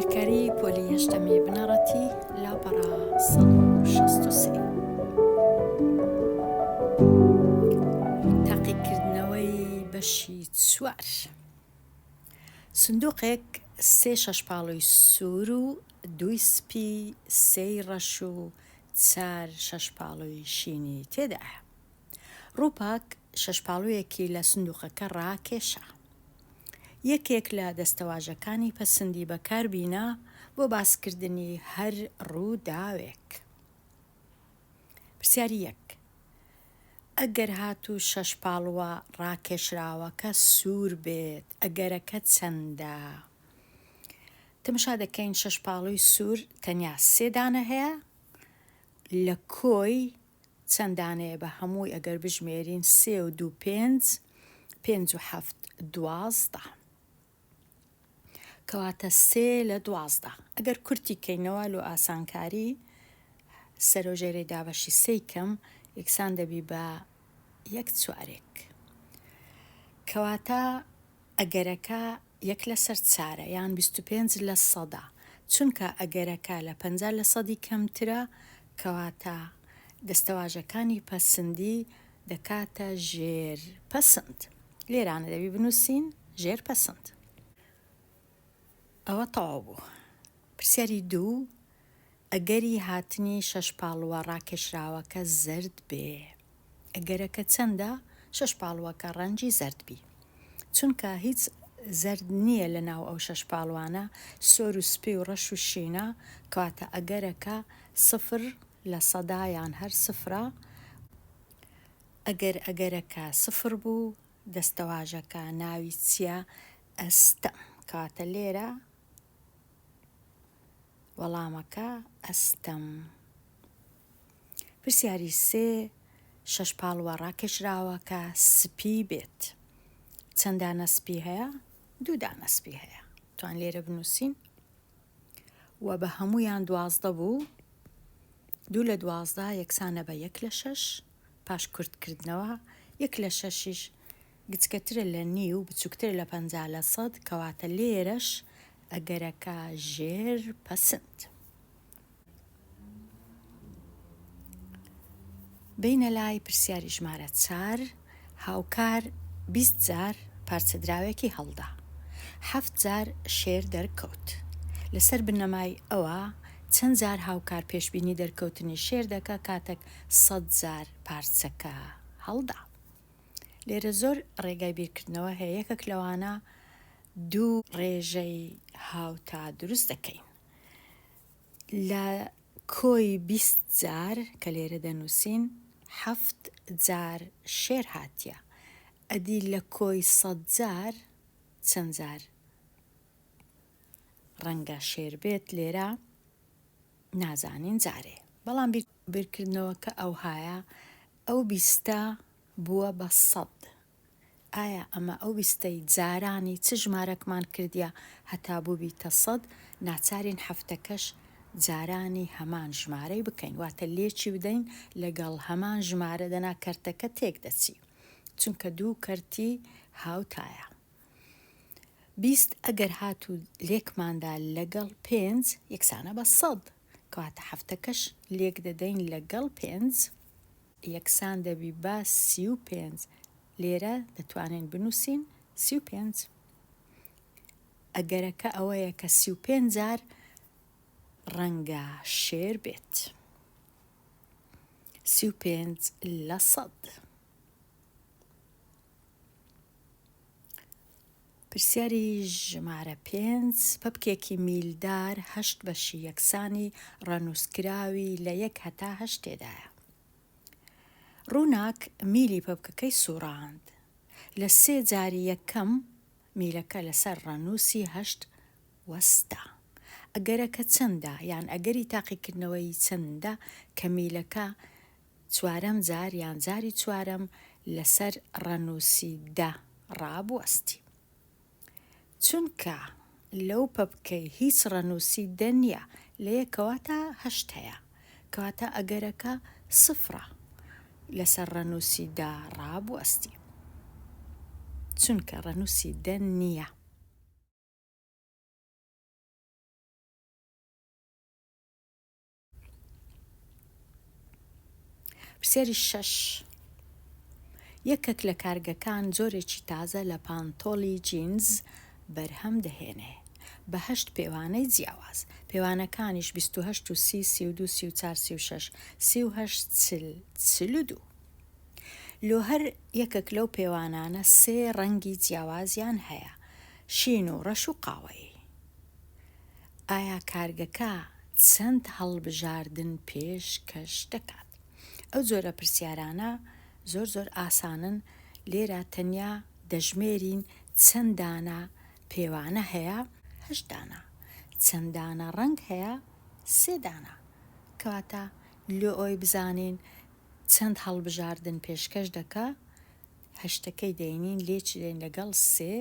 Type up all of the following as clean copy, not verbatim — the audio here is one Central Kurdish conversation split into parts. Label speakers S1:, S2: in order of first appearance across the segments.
S1: بیرکاری پۆلی هەشتەمی بنەڕەتی لاپەڕە 163. تاقیکردنەوەی بەشی چوار. سندوقێک سێ شەشپاڵوی سوور و دووی سپی، سێی ڕەش و چار شەشپاڵوی شینی تێدایە. ڕووپاک شەشپاڵویەکی لە سندوقەکە ڕاکێشا. یەکێک لە دەستەواژەکانی پەسندی بەکار بینا بۆ باسکردنی هەر ڕووداوێک. پرسیاری یەک، ئەگەر هاتوو شەشپاڵوە ڕاکێشراوەکە سوور بێت ئەگەرەکە چەندە؟ تەمەشا دەکەین شەشپاڵوی سوور تەنیا سێ دانە هەیە لە کۆی چەند دانەیە بە هەمووی ئەگەر بژمێرین سێ و دوو پێنج، پێنج و حەفت 12. کەواتە سێ لە 12. ئەگەر کورتی کەینەوە لۆ ئاسانکاری سەرۆژێرەی دابەشی سێی کەم یەکسان دەبی بە یەک چوارێک. کەواتە ئەگەرەکە یەک لەسەر چارە یان 25 لە سەدا، چونکە ئەگەرەکە لە 50 لە سەدی کەمترە، کەواتە دەستەواژەکانی پەسندی دەکاتە ژێر پەسند. لێرانە دەبی بنووسین ژێر پەسند. ئەوە تەواو بوو. پرسیاری دوو، ئەگەری هاتنی شەشپاڵووە ڕاکێشراوەکە زەرد بێ. ئەگەرەکە چەندە شەشپاڵووەکە ڕەنگی زەرد بی؟ چونکە هیچ زەرد نییە لە ناو ئەو شەشپاڵوانە، سۆر و سپی و ڕەش و شینە، کەواتە ئەگەرەکە سفر لە سەدا یان هەر سفرە. ئەگەر ئەگەرەکە سفر بوو، دەستەواژەکە ناوی چییە؟ ئەستەم. کەواتە لێرە وەڵامەکە ئەستەم. پرسیاری سێ، شەشپاڵوە ڕاکێشراوەکە سپی بێت. چەند دانە سپی هەیە؟ دوو دانە سپی هەیە. توان لێرە بنووسین و بە هەموویان 12 بوو. دوو لە 12 یەکسانە بە یەک لە شەش. پاش کورتکردنەوە یەک لە شەشیش گچکەترە لە نیو بچووکترە لە 50 لە سەد کەواتە لێرەش ئەگەرەکە ژێر پەسند. بێینە لای پرسیاری ژمارە چار، هاوکار 20 جار پارچە دراوێکی هەڵدا، حەفت جار شێر دەرکەوت. لەسەر بنەمای ئەوە چەند جار هاوکار پێشبینی دەرکەوتنی شێر دەکا کاتەک سەد جار پارچەکە هەڵدا؟ لێرە زۆر ڕێگای بیرکردنەوە هەیە، یەکەک لەوانە دوو ڕێژەی هاوتا دروست دەکەین. لە کۆی 20 جار کە لێرە دەنووسین حەفت جار شێر هاتیە، ئەدی لە کۆی سەد جار چەند جار ڕەنگە شێر بێت لێرە نازانین جارێ، بەڵام بیرکردنەوەکە ئەوهایە ئەو بیستە بووە بە سەد ئایا ئەمە ئەو بیستەی جارانی چ ژمارەکمان کردیە هەتا بووبیتە سەد ناچارین حەفتەکەش جارانی هەمان ژمارەی بکەین واتە لێکی بدەین لەگەڵ هەمان ژمارە دەنا کەرتەکە تێک دەچی چونکە دوو کەرتی هاوتایە. 20 ئەگەر هاتوو لێکماندا لەگەڵ پێنج یەکسانە بە سەد کەواتە حەفتەکەش لێک دەدەین لەگەڵ پێنج یەکسان دەبی بە 35 لێرە دەتوانین بنووسین 35 ئەگەرەکە ئەوەیە کە 35 جار ڕەنگە شێر بێت 35 لە سەد. پرسیاری ژمارە پێنج، پەپکێکی میلدار هەشت بەشی یەکسانی ڕەنووسکراوی لە یەک هەتا هەشت تێدایە. ڕووناک میلی پەپکەکەی سووڕاند. لە سێ جاری یەکەم میلەکە لەسەر ڕەنووسی هەشت وەستا. ئەگەرەکە چەندە یان ئەگەری تاقیکردنەوەی چەندە کە میلەکە چوارەم جار یان جاری چوارەم لەسەر ڕەنووسی دە ڕابوەستی. چونکە لەو پەپکەی هیچ ڕەنووسی دە نییە لە یەکەوە تا هەشت هەیە. کەواتە ئەگەرەکە سفرە لەسەر ڕەنووسی دە ڕابوەستی. چونکە ڕەنووسی دە نییە. پرسیاری شەش، یەکێک لە کارگەکان جۆرێکی تازە لە پانتۆڵی جینز بەرهەم دەهێنێ بە هەشت پێوانەی جیاواز، پێوانەکانیش 28 و 30، 32، 34، 36، 38، 40، 42. لۆ هەر یەکێک لەو پێوانانە سێ ڕەنگی جیاوازیان هەیە، شین و ڕەش و قاوەیی. ئایا کارگەکە چەند هەڵبژاردن پێشکەش دەکات؟ ئەو جۆرە پرسیارانە زۆر زۆر ئاسانن، لێرە تەنیا دەژمێرین چەند دانە پێوانە هەیە، هەشت دانە، چەند دانە ڕەنگ هەیە، سێ دانە، کەواتە لۆ ئەوەی بزانین چەند هەڵبژاردن پێشکەش دەکا، هەشتەکەی دەینین لێکی دەین لەگەڵ سێ،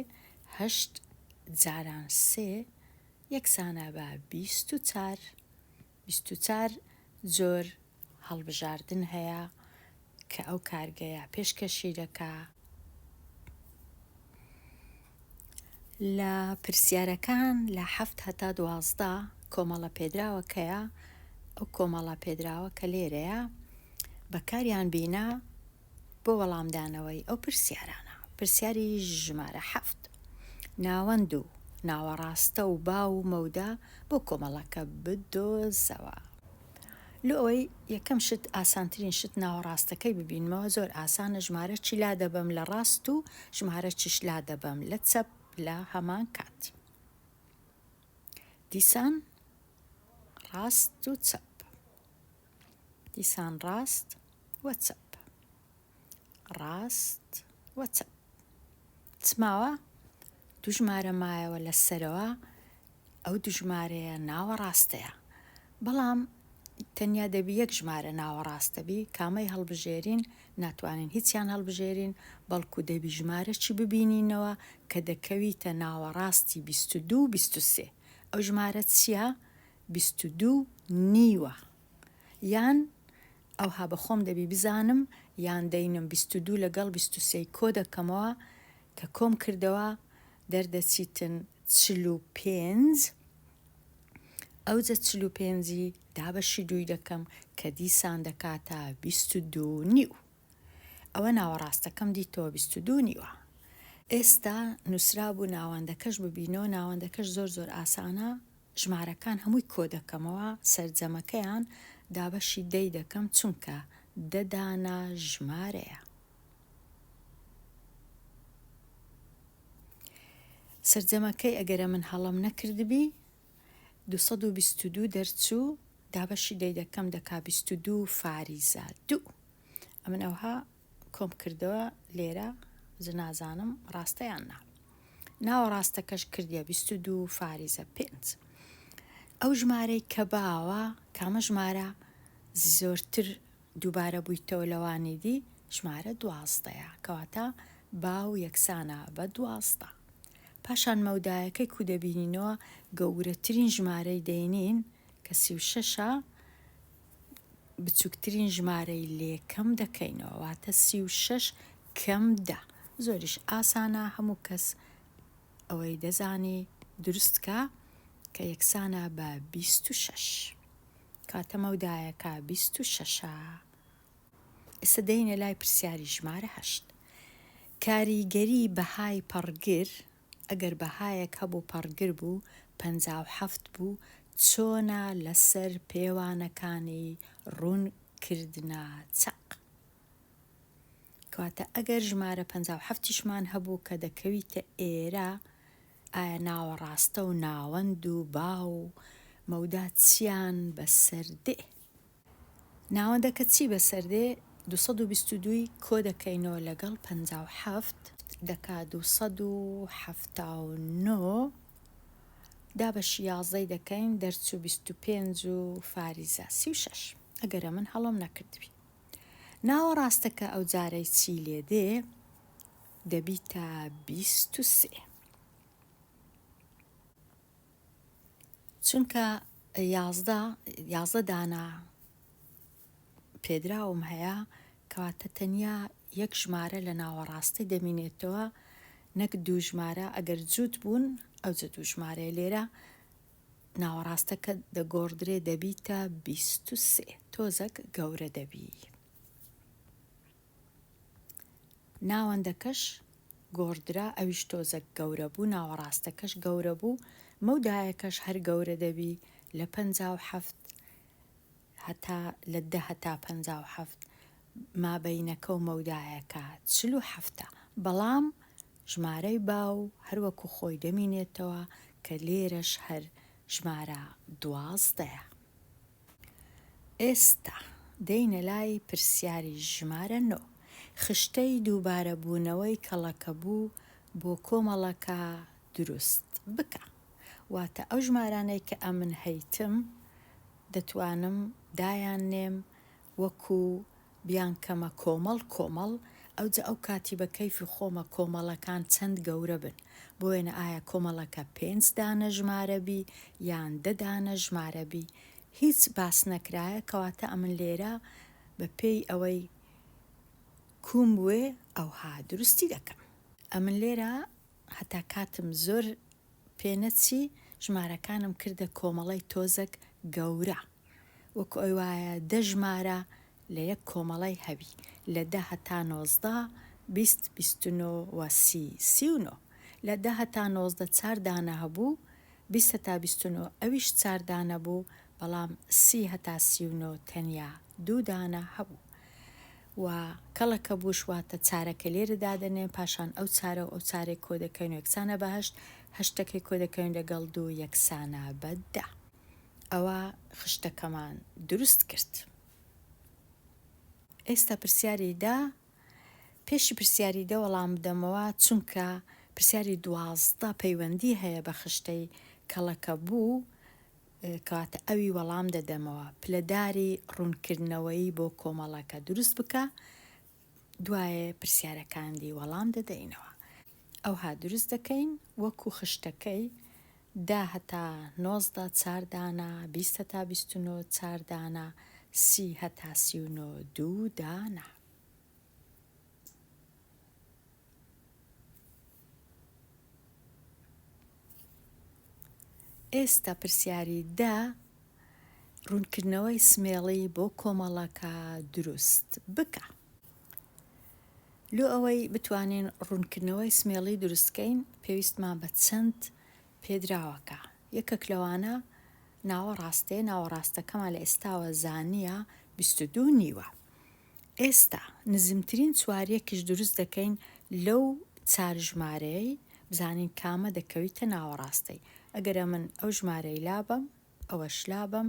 S1: هەشت جاران سێ یەکسانە بە 24، 24 جۆر هەڵبژاردن هەیە کە ئەو کارگەیە پێشکەشی دەکا. لە پرسیارەکان لە حەفت هەتا 12 کۆمەڵە پێدراوەکەیە، ئەو کۆمەڵە پێدراوە کە لێرەیە بەکاریان بینە بۆ وەڵامدانەوەی ئەو پرسیارانە. پرسیاری ژمارە حەفت، ناوەند و ناوەڕاستە و باو و مەودا بۆ کۆمەڵەکە بدۆزەوە. لۆ ئەوەی یەکەم شت ئاسانترین شت ناوەڕاستەکەی ببینمەوە زۆر ئاسانە ژمارە چی لادەبەم لە ڕاست و ژمارە چیش لادەبەم لە چەپ لە هەمان کات. دیسان ڕاست و چەپ. دیسان ڕاست و چەپ. ڕاست و چەپ. چ ماوە؟ دوو ژمارە مایەوە لە سەرەوە، ئەو دوو ژمارەیە ناوەڕاستەیە. بەڵام تەنیا دەبی یەک ژمارە ناوەڕاستە بی، کامەی هەڵبژێرین؟ ناتوانین هیچیان هەڵبژێرین، بەڵکو دەبی ژمارەکی ببینینەوە کە دەکەویتە ناوەڕاستی 22 و 23. ئەو ژمارە چییە؟ 22 نیوە. یان ئەوها بە خۆم دەبی بزانم یان دەینم 22 لەگەڵ 23 کۆ دەکەمەوە کە کۆم کردەوە دەردەچیتن 45 ئەوجە 45ی دابەشی دووی دەکەم کە دیسان دەکاتە 22 نیو ئەوە ناوەڕاستەکەم دیتەوە 22 نیوە. ئێستا نوسرابوو ناوەندەکەش ببینەوە ناوەندەکەش زۆر زۆر ئاسانە ژمارەکان هەمووی کۆدەکەمەوە سەرجەمەکەیان دابەشی دەی دەکەم چونکە دە دانە ژمارەیە. سەرجەمەکەی ئەگەرە من هەڵەم نەکردبی 222 دەرچوو دابەشی دەی دەکەم دەکا 22 فاریزە دوو ئەمن ئەوها کۆم کردەوە لێرە زنازانم ڕاستە یان نا. ناوەڕاستەکەش کردیە 22 فاریزە پێنج. ئەو ژمارەی کە باوە کامە ژمارە زۆرتر دووبارە بوویتەوە لەوانی دی ژمارە دوازدەیە کەواتە باو یەکسانە بە 12. پاشان مەودایەکەی کو دەبینینەوە گەورەترین ژمارەی دەینین کە 36ە بچوکترین ژمارەی لێ کەم دەکەینەوە واتە 36 کەم دە. زۆریش ئاسانە هەموو کەس ئەوەی دەزانی دروست کا کە یەکسانە بە 26. کاتە مەودایەکە 26ە. ئێستا دێینە لای پرسیاری ژمارە هەشت. کاریگەری بەهای پەڕگر ئەگەر بەهایەک هەبوو پەڕگر بوو 57 بوو چۆنە لەسەر پێوانەکانی ڕوون کردنە چەق؟ کەواتە ئەگەر ژمارە 57 یشمان هەبوو کە دەکەویتە ئێرە ئایا ناوەڕاستە و ناوەند و باو و مەودا چیان بەسەر دێ؟ ناوەندەکە چی بەسەر دێ؟ 222 ی کۆ دەکەینەوە لەگەڵ 57 دەکا 279 دابەشی یازدەی دەکەین دەرچوو 25 و فاریزە 36 ئەگەرە من هەڵەم نەکردبی. ناوەڕاستەکە ئەوجارەی چی لێ دێ دەبیتە 23. چونکە یازدە یازدە دانە پێدراوم هەیە کەواتە تەنیا یەک ژمارە لە ناوەڕاستەی دەمینێتەوە نەک دوو ژمارە ئەگەر جووت بوون ئەوجە دوو ژمارەیە لێرە ناوەڕاستەکە دەگۆڕدرێ دەبیتە 23 تۆزەک گەورە دەبی. ناوەندەکەش گۆڕدرا ئەویش تۆزەک گەورە بوو ناوەڕاستەکەش گەورە بوو مەودایەکەش هەر گەورە دەبی لە 57 هەتا لە دە هەتا 57 مابەینەکە و مەودایەکە 47ە بەڵام ژمارەی باو هەر وەکو خۆی دەمینێتەوە کە لێرەش هەر ژمارە دوازدەیە. ئێستا دێینە لای پرسیاری ژمارە نۆ. خشتەی دووبارەبوونەوەی کەڵەکەبوو بۆ کۆمەڵەکە دروست بکە. واتە ئەو ژمارانەی کە ئەمن هەیتم دەتوانم دایاننێم وەکو بیانکەمە کۆمەڵ کۆمەڵ ئەوجا ئەو کاتی بە کەیفی خۆمە کۆمەڵەکان چەند گەورە بن بۆ وێنە ئایا کۆمەڵەکە پێنج دانە ژمارە بی یان دە دانە ژمارە بی هیچ باس نەکرایە کەواتە ئەمن لێرە بە پێی ئەوەی کوم بوێ ئەوها دروستی دەکەم. ئەمن لێرە هەتا کاتم زۆر پێ نەچی ژمارەکانم کردە کۆمەڵەی تۆزەک گەورە. وەکو ئەوی وایە دە ژمارە لە یەک کۆمەڵەی هەبی، لە دە هەتا 19، 20، 29 و 30، 39. لە دە هەتا 19 چار دانە هەبوو، 20 هەتا 29 ئەویش چار دانە بوو، بەڵام 30 هەتا 39 تەنیا دوو دانە هەبوو. و کەڵەکەبووش واتە چارەکە لێرە دادەنێم، پاشان ئەو چارە و ئەو چارەی کۆدەکەین و یەکسانە بە هەشت، هەشتەکەی کۆدەکەین لەگەڵ دوو یەکسانە بە دە. ئەوە خشتەکەمان دروست کرد. ئێستا پرسیاری دە پێشی پرسیاری دە وەڵام بدەمەوە چونکە پرسیاری 12 پەیوەندی هەیە بە خشتەی کەڵەکە بوو کەواتە ئەوی وەڵام دەدەمەوە پلەداری ڕوونکردنەوەی بۆ کۆمەڵەکە دروست بکە دوایێ پرسیارەکاندی وەڵام دەدەینەوە. ئەوها دروست دەکەین وەکو خشتەکەی دە هەتا 19 چار دانە، 20 هەتا 29 چار دانە، 30 هەتا 39 دوو دانە. ئێستا پرسیاری دە، ڕوونکردنەوەی سمێڵی بۆ کۆمەڵەکە دروست بکە. لۆ ئەوەی بتوانین ڕوونکردنەوەی سمێڵی دروست کەین پێویستمان بە چەند پێدراوەکە. یەکەک لەوانە ناوەڕاستەیە، ناوەڕاستەکەمان لە ئێستاوە زانییە 22 نیوە. ئێستا نزمترین چواریەکیش دروست دەکەین لەو چار ژمارەیەی بزانین کامە دەکەویتە ناوەڕاستەی. ئەگەر ئەمن ئەو ژمارەی لابەم ئەوەش لابەم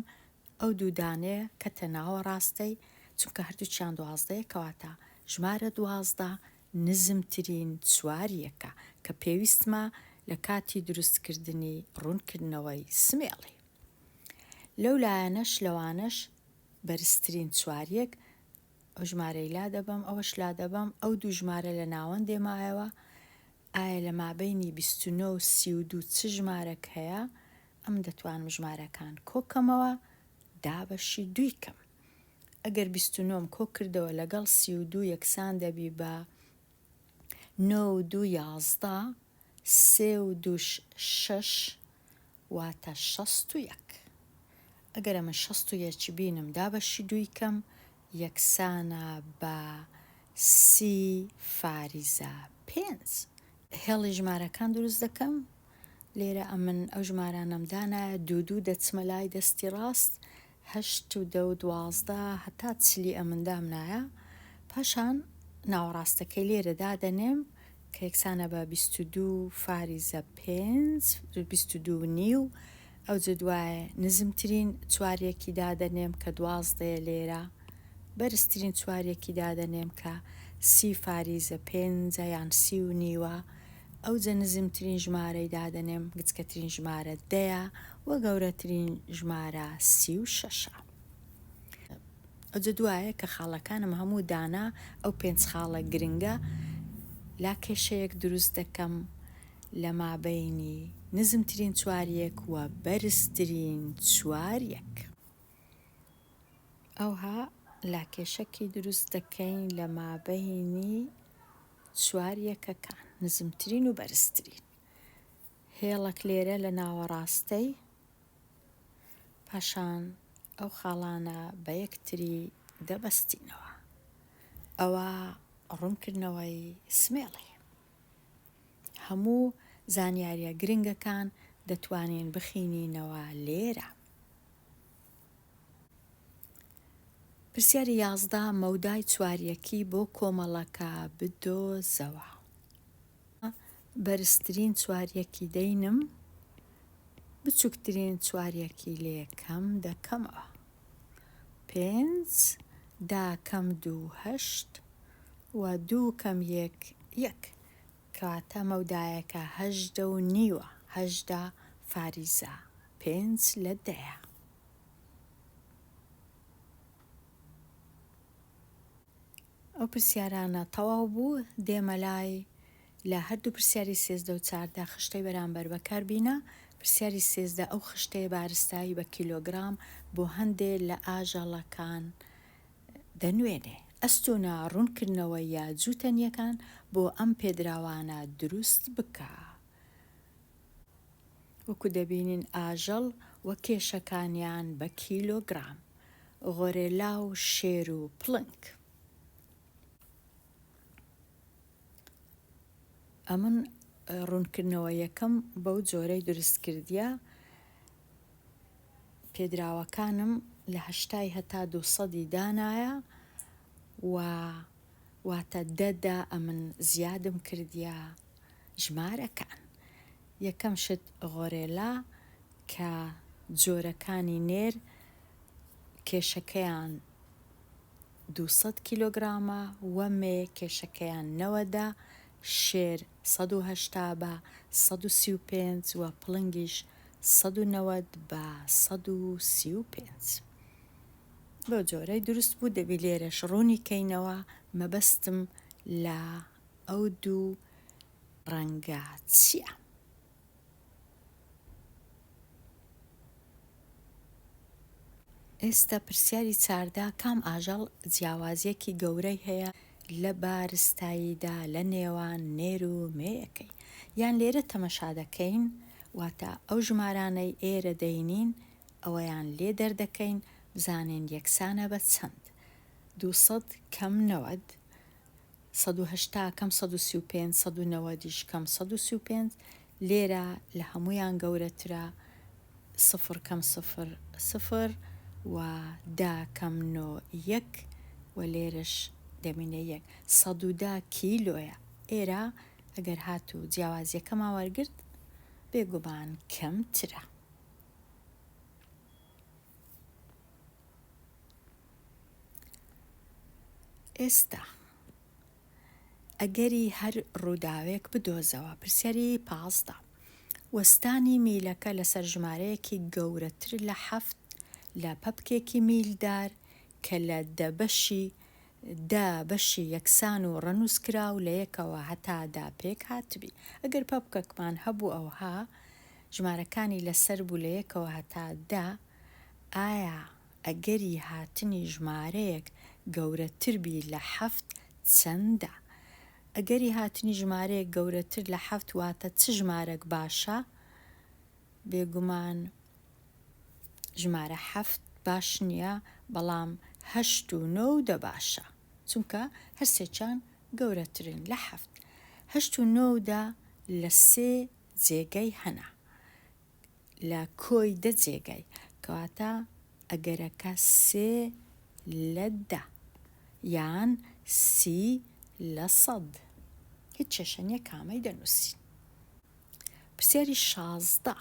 S1: ئەو دوو دانەیە کەتە ناوەڕاستەی چونکە هەردووکیان دوازدەیە کەواتە ژمارە 12 نزمترین چواریەکە کە پێویستمە لە کاتی دروستکردنی ڕوونکردنەوەی سمێڵی. لەو لایەنەش لەوانەش بەرزترین چواریەک ئەو ژمارەی لادەبەم ئەوەش لادەبەم ئەو دوو ژمارە لە ناوەندێ مایەوە ئایا لە مابەینی 29 و 32 چ ژمارەک هەیە ئەم دەتوانم ژمارەکان کۆکەمەوە دابەشی دووی کەم ئەگەر 29م کۆ کردەوە لەگەڵ 32 یەکسان دەبی بە نۆ و دوو یازدە سێ و دووش شەش واتە 61 ئەگەر ئەمن 61 بینم دابەشی دووی کەم یەکسانە بە سی فاریزە پێنج. هێڵی ژمارەکان دروست دەکەم لێرە ئەمن ئەو ژمارانەم دانایە دوو دوو دەچمە لای دەستی ڕاست هەشت و دە و 12 هەتا چلی ئەمن دامنایە پاشان ناوەڕاستەکەی لێرە دادەنێم کە یەکسانە بە 22 فاریزە پێنج 22 نیو ئەوجە دوایە نزمترین چواریەکی دادەنێم کە دوازدەیە لێرە بەرزترین چواریەکی دادەنێم کە سی فاریزە پێنجە یان سی و نیوە ئەوجە نزمترین ژمارەی دادەنێم گچکەترین ژمارە دەیە و گەورەترین ژمارە 36ە. ئەوجە دوایە کە خاڵەکانم هەموو دانا ئەو پێنج خاڵە گرنگە لاکێشەیەک دروست دەکەم لە مابەینی نزمترین چواریەک و بەرزترین چواریەک. ئەوها لاکێشەکی دروست دەکەین لە مابەینی چواریەکەکان، نزمترین و بەرزترین. هێڵەک لێرە لە ناوەڕاستەی، پاشان ئەو خاڵانە بە یەکتری دەبەستینەوە. ئەوە. ڕوونکردنەوەی سمێڵی. هەموو زانیاریە گرنگەکان دەتوانین بخینینەوە لێرە. پرسیاری 11 مەودای چواریەکی بۆ کۆمەڵەکە بدۆزەوە. بەرزترین چواریەکی دەینم، بچوکترین چواریەکی لێ کەم دەکەمەوە. پێنج دا کەم دوو هەشت و دوو کەم یەک یەک. کەواتە مەودایەکە 18 و نیوە، 18 فاریزە پێنج لە دەیە. ئەو پرسیارانە تەواو بوو دێمە لای لە هەردوو پرسیاری 13 و 14 خشتەی بەرامبەر بەکار بینە، پرسیاری 13 ئەو خشتەیە بارستایی بە کیلۆگرام بۆ هەندێ لە ئاژەڵەکان دەنوێنێ. ئەستوونە ڕوونکردنەوەییە جووتەنییەکان بۆ ئەم پێدراوانە دروست بکە. وەکو دەبینین ئاژەڵ و کێشەکانیان بە کیلۆگرام، غۆرێلا و شێر و پڵنگ. ئەمن ڕوونکردنەوە یەکەم بەو جۆرەی دروست کردیە پێدراوەکانم لە هەشتای هەتا دووسەدی دانایە و واتە دە دە ئەمن زیادم کردیە ژمارەکان یەکەم شت غۆرێلا کە جۆرەکانی نێر کێشەکەیان 200 کیلۆگرامە و مێ کێشەکەیان نەوەدە، شێر 180 بە 135 و پڵنگیش 190 بە 135. بەو جۆرەی دروست بوو دەبی لێرەش ڕوونی کەینەوە مەبەستم لە ئەو دوو ڕەنگە چییە؟ ئێستا پرسیاری 14 کام ئاژەڵ جیاوازیەکی گەورەی هەیە لە بارستاییدا لە نێوان نێر و مێیەکەی؟ یان لێرە تەمەشا دەکەین واتە ئەو ژمارانەی ئێرە دەینین ئەوەیان لێ دەردەکەین بزانین یەکسانە بە چەند 200 کەم 90 180 کەم 135 190 یش کەم 135 لێرە لە هەموویان گەورەترە سفر کەم سفر سفر و دە کەم نۆ یەک و لێرەش دەمینێ یەک 110 کیلۆیە ئێرە ئەگەر هاتوو جیاوازیەکەمان وەرگرت بێگومان کەمترە. ئێستا ئەگەری هەر ڕووداوێک بدۆزەوە. پرسیاری 15. وەستانی میلەکە لەسەر ژمارەیەکی گەورەتر لە حەفت لە پەپکێکی میلدار کە لە دە بەشی دە بەشی یەکسان و ڕەنووسکراو لە یەکەوە هەتا دە پێک هاتبی. ئەگەر پەپکەکمان هەبوو ئەوها ژمارەکانی لەسەر بوو لە یەکەوە هەتا دە ئایا ئەگەری هاتنی ژمارەیەک گەورەتر بی لە حەفت چەندە؟ ئەگەری هاتنی ژمارەیەک گەورەتر لە حەفت واتە چ ژمارەک باشە؟ بێگومان ژمارە حەفت باش نییە بەڵام هەشت و نۆ و دە باشە چونکە هەرسێکیان گەورەترن لە حەفت. هەشت و نۆ و دە لە سێ جێگەی هەنە لە کۆی دە جێگای کەواتە ئەگەرەکە سێ لە دە یان سی لە سەد هیچ کێشە نیە کامەی دەنووسین. پرسیاری 16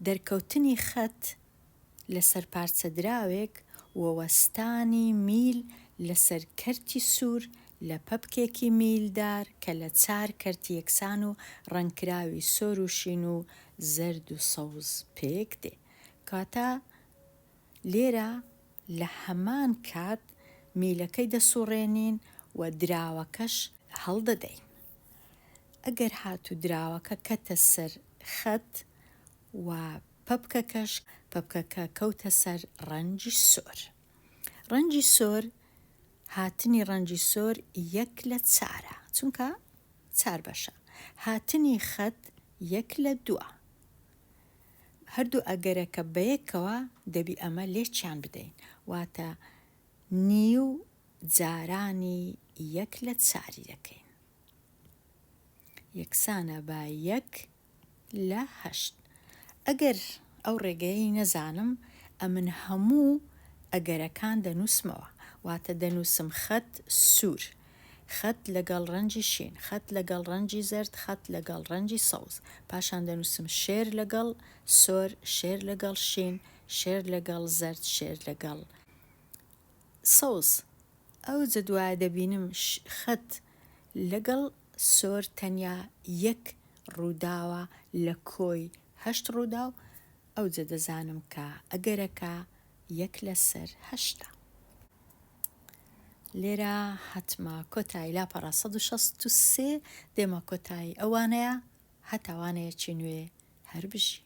S1: دەرکەوتنی خەت لەسەر پارچە دراوێک و وەستانی میل لەسەر کەرتی سوور لە پەپکێکی میلدار کە لە چار کەرتی یەکسان و ڕەنگکراوی سۆر و شین و زەرد و سەوز پێک دێ. کەواتە لێرە لە هەمان کات میلەکەی دەسوڕێنین و دراوەکەش هەڵدەدەین. ئەگەر هاتوو دراوەکە کەتە سەر خەت و پەپکەکەش پەپکەکە کەوتە سەر ڕەنگی سۆر. ڕەنگی سۆر هاتنی ڕەنگی سۆر یەک لە چارە چونکە چار بەشە. هاتنی خەت یەک لە دووە. هەردوو ئەگەرەکە بەیەکەوە دەبی ئەمە لێکیان بدەین واتە نیو جارانی. یەک لە چاری دەکەین. یەکسانە بە یەک لە هەشت. ئەگەر ئەو ڕێگەیەی نەزانم ئەمن هەموو ئەگەرەکان دەنووسمەوە واتە دەنووسم خەت سوور خەت لەگەڵ ڕەنگی شین خەت لەگەڵ ڕەنگی زەرد خەت لەگەڵ ڕەنگی سەوز پاشان دەنووسم شێر لەگەڵ سۆر شێر لەگەڵ شین شێر لەگەڵ زەرد شێر لەگەڵ سەوز ئەوجە دوایە دەبینم خەت لەگەڵ سۆر تەنیا یەک ڕووداوە لە کۆی هەشت ڕووداو، ئەوجە دەزانم کە ئەگەرەکە یەک لەسەر هەشتە. لێرە هاتمە کۆتایی لاپەڕە 163 دێمە کۆتایی ئەو وانەیە هەتا وانەیەکی نوێ هەر بژین.